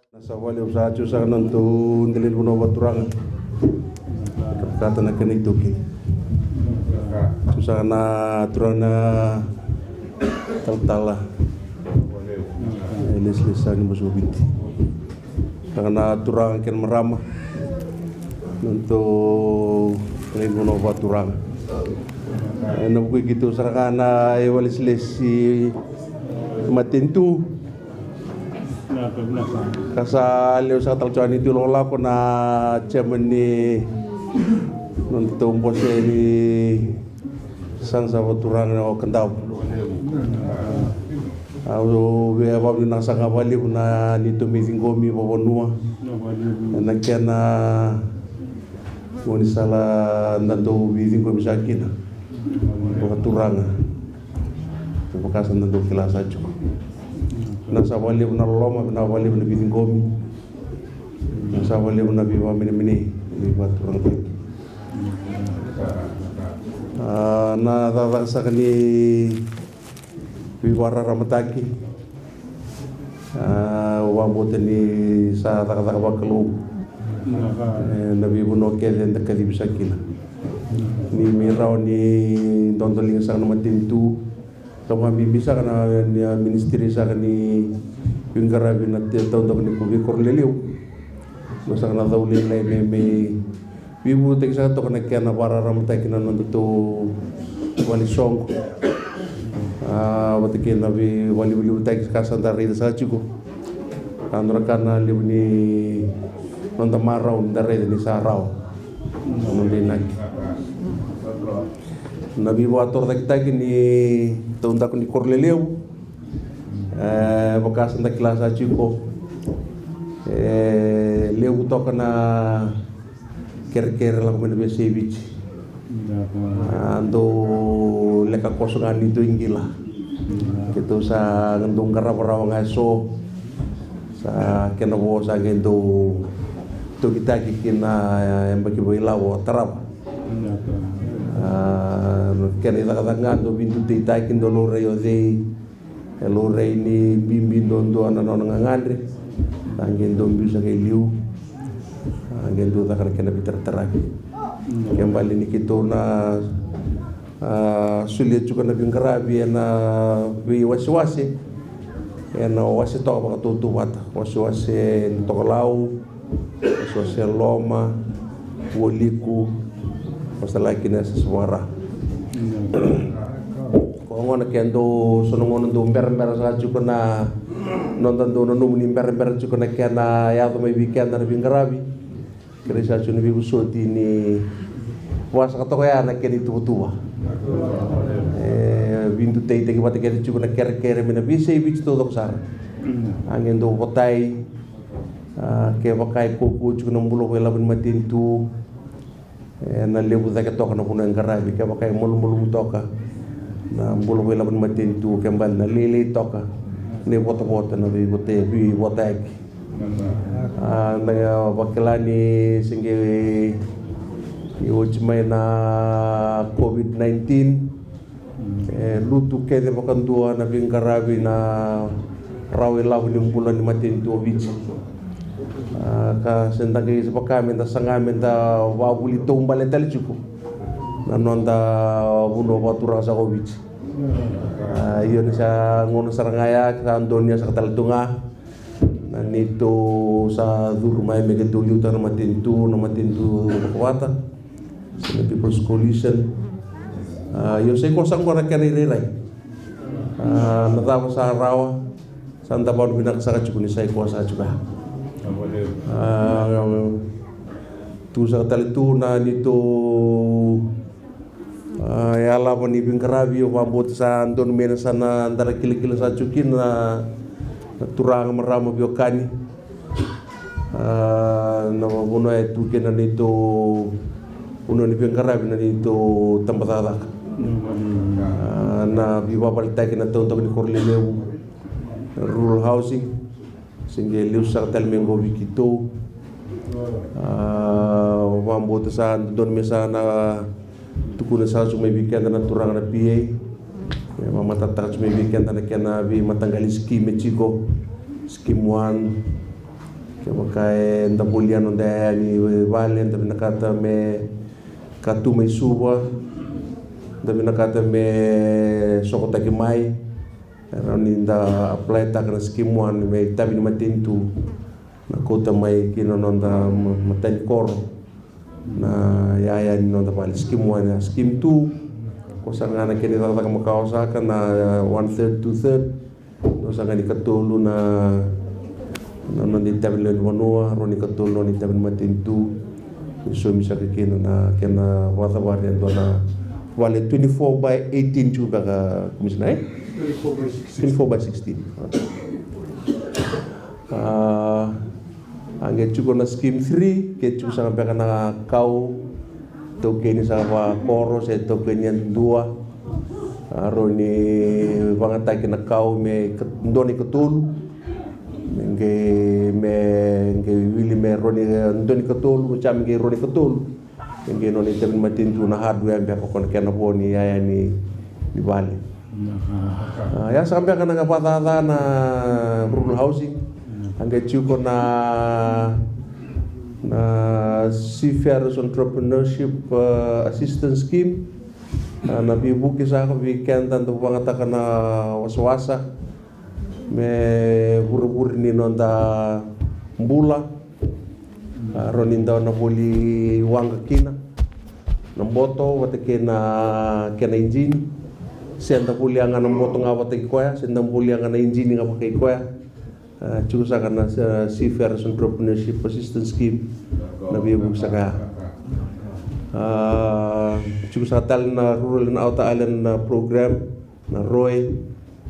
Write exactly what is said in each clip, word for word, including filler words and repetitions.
Na sa vakalevu sa tu saka na nodatou dela ni vanua vakaturaga. Kata na kena itoki. Tu saka na turaga na talatala. E lesilesi saka ni Bosoviti. Saka na turaga kei na marama. Nodatou dela ni vanua vakaturaga. E na vuku i keitou sara ga na ivakalesilesi matanitu. Ka sa levu saka tale tiko ni tu lakolako na chairman ni nodatou bose ni sasaga vakaturaga o Kadavu. Au via vakavinavinaka saka vakalevu na neitou mai ciqomi vakavanua ena kena gaunisala da dau veiciqomi saka kina vakaturaga. Kevaka sa da dau kila saka tiko. Vinaka saka vakalevu na loloma, vinaka vakalevu na veiciqomi. Vinaka saka vakalevu na veivakamenemenei, veivakaturagacataki. A, na cakacaka saka ni veivakararamataki. A, au vakabauta ni sa cakacaka vakalou. E, na veivanua kece eda kacivi saka kina. Ni mai rawa ni dodoliga saka na matanitu. Sa vakabibi saka na, na ministry saka ni veiqaravi na te-, taudaku ni veikoro lelevu. Mo saka na cau lailai me, me veivutaki saka toka na kena vakararamataki na nodatou vale ni soqo. A, vata kei na veivakalivalivataki ka sa da raica saka tiko. A, dua na ka na levu ni noda marau ni da raica ni sa rawa. Noda inaki. Na veivakatorocaketaki ni taudaku ni koro lelevu. E, vaka sa da kila saka tiko. E, levu toka na kerekere lako mai na veiyasai Viti. A, dau leka koso ga ni dau qila. Keitou sa dau qarava rawa ga eso. Sa kena vo sa qai dau tokitaki ki na, e, yabaki vakailavo tarava. A, kena icakacaka ga dau veidutaitaki, dau laurai o cei. E laurai ni bibi duadua na nona gagadre. A qai dau biu saka i liu. A qai dau caka na kena veitarataravi. Ke bale ni keitou na, a, solia tiko na veiqaravi ena veiwasewase. Ena wase toka vakatautauvata. Wasewase ni tokalau. Wasewase loma, vualiku, wasewase laki na yasayasa vakaRa. Ko gona ke dau, so na gauna dau berabera saka tiko na, noda dau nanuma ni berabera tiko na kena yaco mai vei keda na veiqaravi. Kerei saka tiko na veivosoti ni vakasaka toka ya na kena ituvatuva. E, veidutaitaki vata kece tiko na kerekere mai na veiyasai Viti taucoko sara. A qai dau votai. A, kevaka e kaukaua tiko na bula vakailavo ni matanitu, e, na levu cake toka na vanua e qaravi. Kevaka e malumalumu toka na bula vakailavo ni matanitu, ke bale na lailai toka na ivotavota, na veivota, veivotayaki. A, na vakila ni se qai oti mai na COVID nineteen. E lutu kece vakadua na veiqaravi na rawa ilavo ni bula ni matanitu o Viti. A, ka se da qai vaka me da saga me da vavuli taubale tale tiko na noda vanua vakaturaga saka o Viti. A, io ni sa gauna sara ga ya, sa donuya saka tale tu ga na neitou sa curu mai me keitou liutaka na matanitu, na matanitu vakavata. Sena People's Coalition. A, io sa i koya saka qo na kena irairai. A, na cava sa rawa, sa da vakanuinui vinaka saka tiko ni sa i koya saka tiko ya. A, tu saka tale tu na neitou, a, yalava ni veiqaravi. Au vakabauta sa donu mai na sa na dara kilakila sa tiko kina na, na turaga, marama, veiwekani. A, na vanua e tu kina na neitou vanua ni veiqaravi, na neitou tabacakacaka. A, na veivakavaletaki na taudaku ni koro lelevu, rural housing. Se qai lesu saka tale mai qo vei keitou. A, au vakabauta sa dodonu me sa na tukuna saka tiko mai vei keda na turaga na P A. Me mamatataka tiko mai vei keda na kena veimataqali scheme e tiko. Scheme one. Kevaka eda volia noda yaya ni vale, eda vinakata me ka tu mai Suva, eda vinakata me sokotaki mai. E rawa ni da apply taka na scheme one me itavi ni matanitu, na kauta mai ki na noda ma-, matanikoro na yaya ni noda vale. Scheme one. A, scheme two, ko saka ga na kena icakacaka makawa saka na, a, one third, two third. Dua saka ga ni katolu na, na noda itavi ni lewe ni vanua, rua ni katolu na noda itavi ni matanitu. Ni saumi saka kina na kena vakacavari e dua na vale twenty-four by eighteen tiko beka, Commissioner, e? Twenty-four by sixteen. Twenty-four by sixteen. A, a qai tiko na scheme three, ke tiko saka beka na kau, taukeni saka vakakoro se taukeni yadudua. A, rawa ni vagataki na kau me ka-, dua na ikatolu. Me qai, me qai wili me rawa ni, e, dua na ikatolu, me sa me qai rua na ikatolu. Me qai nona itavi ni matanitu na hardware beka, ko na kena vo ni yaya ni, ni vale. A, ya saka beka na ka vakacaca na rural housing. A qai tiko na, na Seafarers Entrepreneurship, a, Assistance Scheme. A, na veivuke saka vei keda dau vagataka na wasawasa me vurevure ni noda bula. A, rawa ni da na voli waqa kina na boto vata kei na kena ijini, se da volia ga na boto ga vata kei koya, se da volia ga na ijini ga vata kei koya. A, tiko saka na, a, Seafarers Entrepreneurship Assistance Scheme, na veivuke saka ya. A, tiko saka tale na Rural and Outer Island, a, Program, na ROI,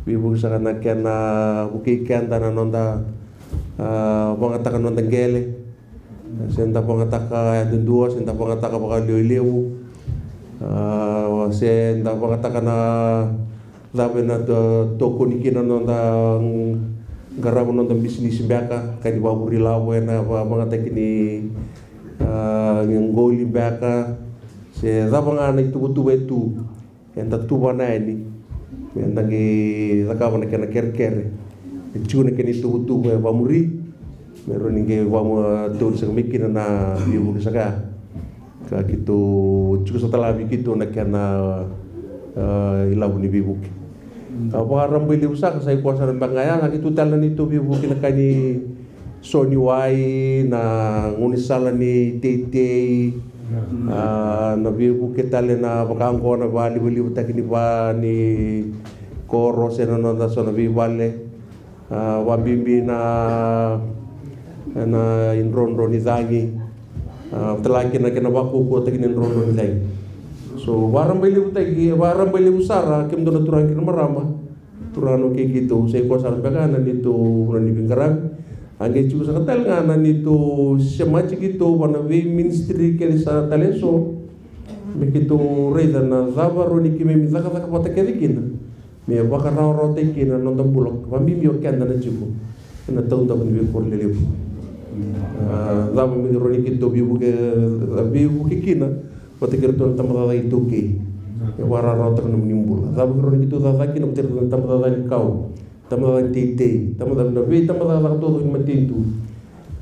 veivuke saka na kena vukei keda na noda, a, vagataka noda qele. Se da vagataka yadudua, se da vagataka vakalevulevu. A, se da vagataka na cava ena to-, tokoni kina noda, mm, qarava noda bisinisi beka, ka ni vavuri lavo ena va-, vagataki ni, a, qoli beka. Se cava ga na ituvatuva e tu. Eda tuvana yani me da qai cakava na kena kerekere. E tiko na kena ituvatuva e vamuri me rawa ni qai vamuri saka mai kina na veivuke saka ya. Ka keitou tiko saka tale vei keitou na kena, a, ilavo ni veivuke. A, vakarabailevu saka sa i koya sara beka ga ya, sa keitou tale na neitou veivuke na ka ni so ni wai, na gaunisala ni teitei, a, na veivuke tale na vaka oqo na vakalivalivataki ni va ni koro se na noda so na veivale, a, vakabibi na, na idrodro ni cagi, a, tale kina na kena vakaukauataki na idrodro ni cagi. So vakarabailevutaki, vakarabailevu sara kemudou na turaga kei na marama. Turaga na kei keitou, sa i koya sara beka na neitou vanua ni veiqaravi. A qai tiko saka tale ga na neitou semati keitou vua na veiministry kece sara tale eso. Me keitou raica na cava rawa ni keimami cakacaka vata kece kina me vakarawarawataki kina na noda bula, vakabibi o keda na tiko ena taudaku ni veikoro lelevu. A, cava me rawa ni keitou veivuke, veivuke kina vata kei iratou na tabacakacaka iTaukei. E vakarawarawataka na nomuni bula. Cava ke rawa ni keitou cakacaka kina vata kei iratou na tabacakacaka ni kau, tabacakacaka ni teitei, tabacakacaka na veitabacakacaka taucoko ni matanitu.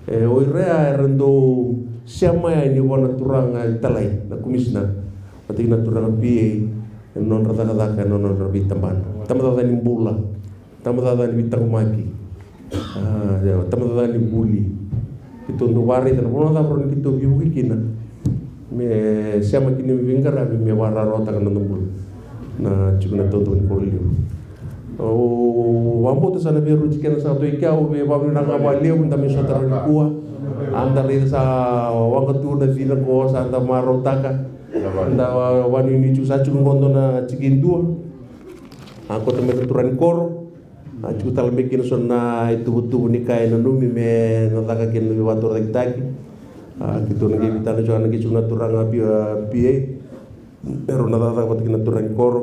E, o ira ya era dau sema yani vua na turaga italai, na komisina, vata kei na turaga P A, ena nodra cakacaka, ena nodra veitabana. Tabacakacaka ni bula. Tabacakacaka ni veitaqomaki. A, io, tabacakacaka ni vuli. Keitou dau vakaraica na vanua cava rawa ni keitou veivuke kina me sema kina na veiqaravi me vakarawarawataka na noda bula. Na tiko na taudaku ni koro lelevu. Au vakabauta sa na veiruti kena sa tu i kea, au veivavinaka vakalevu da mai sota nikua. A da raica sa waqa tu na cina qo, sa da marautaka. Da vanuinui tiko, sa tiko qo dua na tiki dua. A kota mai na turaga ni koro. A tiko tale mai kina so na ituvatuva ni ka e nanumi me na caka kina na veivakatorocaketaki. A keitou na qai veitana tiko, na qai tiko na turaga P-, a, P A. Me rau na cakacaka vata kei na turaga ni koro.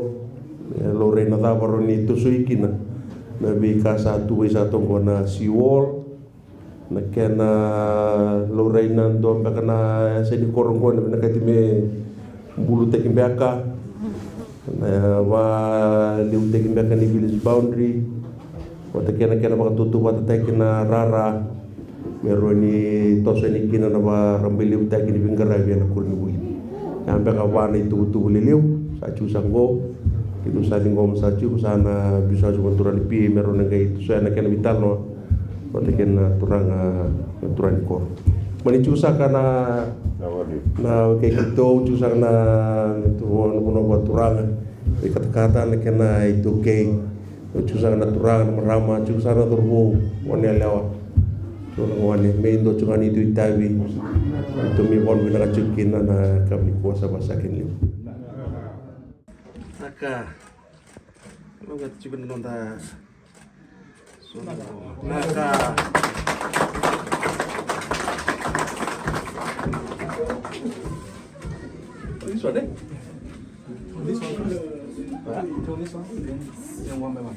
E laurai na cava rau ni tosoi kina na veika sa tuvai sa toqo na seawall. Na kena laurai na dua beka na yasa ni koro qo na vinakati me bulutaki beka. Na valevutaki beka ni village boundary. Vata kei na kena vakatautauvatataki na rara me rawa ni toso yani kina na vakarabailevutaki ni veiqaravi ena koronivuli. Ya beka va na ituvatuva lelevu sa tiko sa qo. Keitou sa ciqoma sa tiko, sa na biu sa tiko na turaga ni P A me rawa na qai toso yani na kena veitalanoa vata kei na turaga, na turaga ni koro. Mani tiko saka na, na, okay, keitou tiko saka na, na tu, na vanua vakaturaga. Veikatakata na kena iTaukei. Tiko saka na turaga, na marama, tiko saka na cauravou, gone yalewa. Tiko na gone, me dua tiko ga ni tu itavi. Keitou mai vakavinaka tiko kina na yakavi nikua, sa vakasaqa ni levu. Naka. Loga tiko na noda. Naka. This one, eh? This one first. Huh? Till this one, then, then one by one.